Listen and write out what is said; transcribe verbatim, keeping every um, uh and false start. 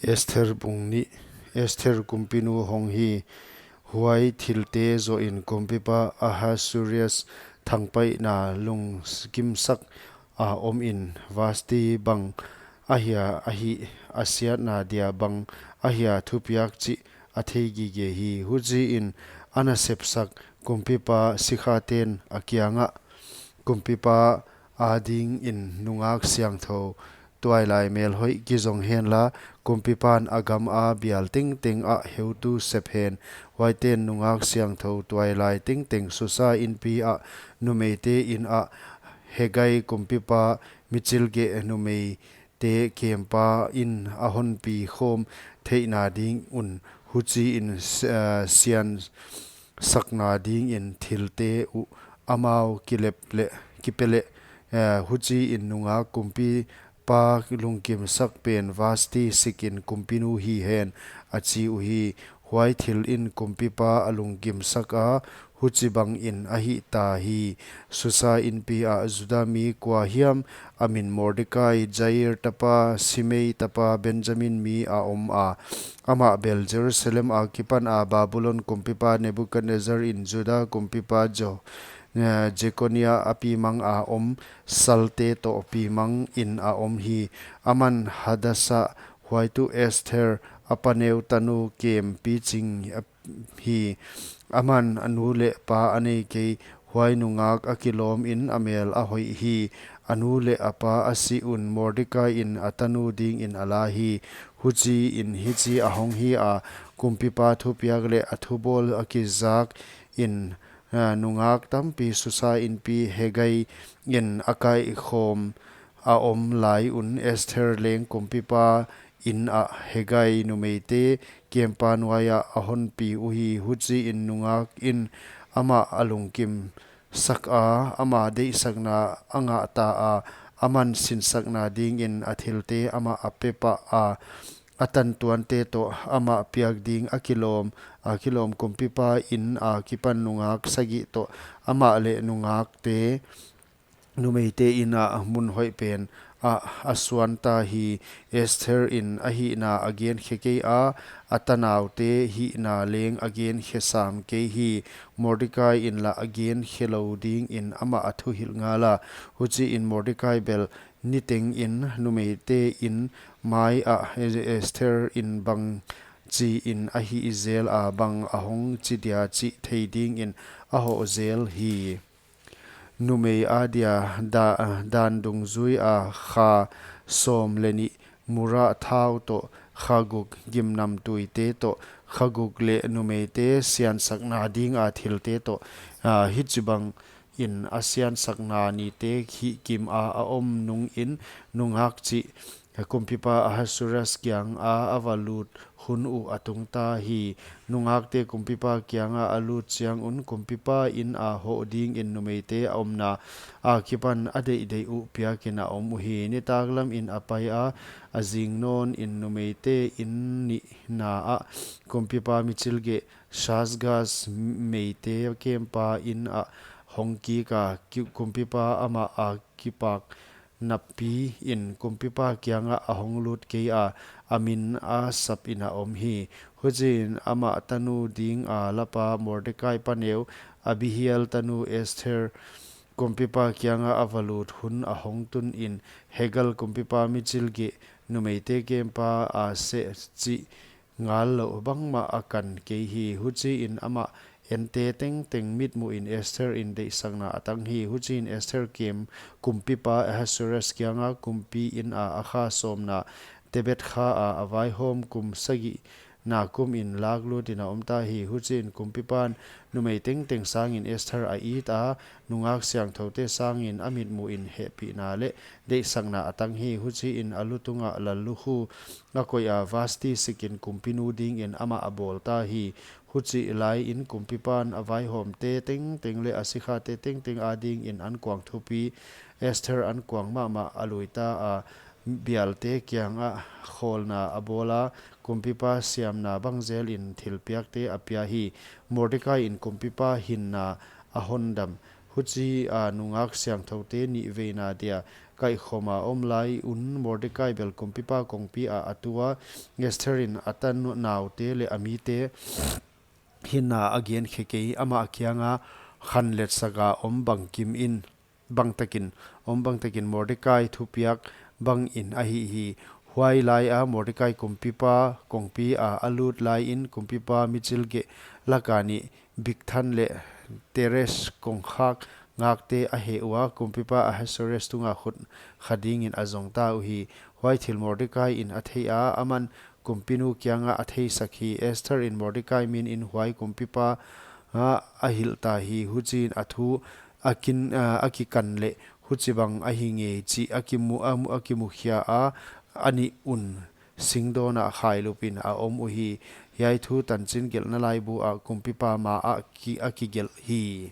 Esther bung nih. Esther kumpinu hong hi. Huai thilte zoh in kumpipa Ahasuerus thangpaihna lungkimsak a om in, Vashti bang ahia a hih, a siatna dia bang ahia thupiak chih a thei gige hi. Huchiin a nasepsak kumpipa sikhaten a kiangah, Kumpipa adingin nungak siangthou tuailai melhoih kizong henla, kumpipan a gam a bial tengteng ah heutu sep hen. Huaiten nungak siangthou tuailai tengteng Susa inpi ah numeite inn ah Hegai kumpipa michilgeh numeite kempa in a honpi khawm theihna ding un, huchiin s-, ah, sian sakna dingin thilte uh amau kilep leh, kipe leh, eh, huchiin nungak kumpipa lungkimsak pen Vashti sikin kumpinu hi hen, a chi uhi. Huai thil in kumpipa a lungkimsak a, huchibangin a hihta hi. Susa inpi ah Juda mi kua hiam a min Mordekai, Jair tapa, Simei tapa, Benjamin mi a om a. Amah bel Jerusalem akipan a Babulon kumpipa Nebukadnezzar in Juda kumpipa Jo-, eh, Jekonia a pimang a om salte toh pimang in a om hi. Aman Hadasa, huaitu Esther a paneu tanu kem piching a hi. Aman a nu leh pa a nei kei, huai nungak a kilawm in a mel a hoih hi. A nu leh a pa a si un Mordekai in a tanu dingin a la hi. Huchiin hichi a hong hi a, kumpipa thupiak leh a thubawl a kizak in, ah, nungak tampi Susa inpi Hegai in a kaikhawm a om lai un Esther leng kumpipa inn ah Hegai numeite kempa nuai ah a honpi uhi. Huchiin nungak in amah a lungkimsak a, ama deihsakna a ngahta a, aman sinsakna dingin a thilte amah a pepah a, a tantuante toh amah piak ding a kilawm, a kilawm kumpipa inn akipan nungak sagih toh amah leh nungakte numeite inn ah mun hoih pen ah a suanta hi. Esther in a hihna a genkhe kei a, a tanaute hihna leng a genkhe sam kei hi. Mordekai in lah a genkhe lou dingin amah a thuhilh ngal a. Huchiin Mordekai bel niteng in numeite inn mai ah Esther in bangchiin a hih zel a, bang a hong chi dia chih thei dingin a hoh zel hi. Numei adia da-, dan dungzui a kha sawm leh nih murra thau toh kha guk gimnamtuite toh kha guk leh numeite siansakna dinga thilte toh, ah, hichibangin a siansakna nite hihkim a a om nungin nungak chih kumpipa Ahasuerus kianga a va lut hun uh a tungta hi. Nungakte kumpipa kianga a lut chiang un kumpipa inn a hoh dingin numeite a omna akipan a deihdeih uh piakin a om uhi. Nitaklam in a pai a, a zing nawn in numeite inn nihna ah kumpipa michilgeh Shaashgaz meite kempa inn ah hong kik a, ki-, kumpipa amah a kipak napi in kumpipa kiangah a hong lut kei a, a min a sap in a om hi. Huchiin amah tanu dinga lapa Mordekai paneu Abihail tanu Esther kumpipa kiangah a va lut hun a hong tun in, Hegai kumpipa michilgeh numeite kempa a seh chih ngal louh bangmah a kan kei hi. Huchiin amah ente tengteng mitmuhin Esther in deihsakna a tang hi. Huchiin Esther kem kumpipa Ahasuerus kianga kumpi inn a a kha sawmna Tebeth kha a a vaihawm kum sagihna kumin laklutin a omta hi. Huchiin kumpipan numei tengteng sangin Esther a it a, nungak siangthoute sangin a mitmuhin hehpihna leh deihsakna a tang hi. Huchiin a lu tungah lallukhu a koih a, Vashti sikin kumpinu dingin amah a bawlta hi. Huchih laiin kumpipan a vaihawmte tengteng leh a sikhate tengteng adingin ankuang thupi, Esther ankuang mahmah a luita a, bialte kiangah khawlna a bawl a, kumpipa siamna bang zelin thilpiakte a pia hi. Mordekai in kumpipa hinna a hondam. Huchia nungak siangthoute nih veina dia kaihkhawma om lai un Mordekai bel kumpipa kongpi ah a tu a, Estherin a tanaute leh a mite hinna a gen khe kei. Amah kianga khanletsaka om bangkim in bangtakin om bangtakin Mordekai thupiak bangin ahi hi. Huai laia Mordekai kumpipa kongpi ah a lut laiin kumpipa michilgeh laka nih Bigthan leh Teres kongkhak ngakte a heh ua, kumpipa Ahasuerus tunga khut kha dingin a zongta uhi. Huai thil Mordekai in a theia, aman kumpinu kianga a theisak hi. Estherin Mordekai minin huai kumpipa a hilhta hi. Huchiin a thu a kikan leh huchibang ahi ngei chih a kimukhia a, a nih un singdawnah khailupin a om uhi. Hiai thu Tanchingelhna Laibu ah kumpipa maah a kigelh hi.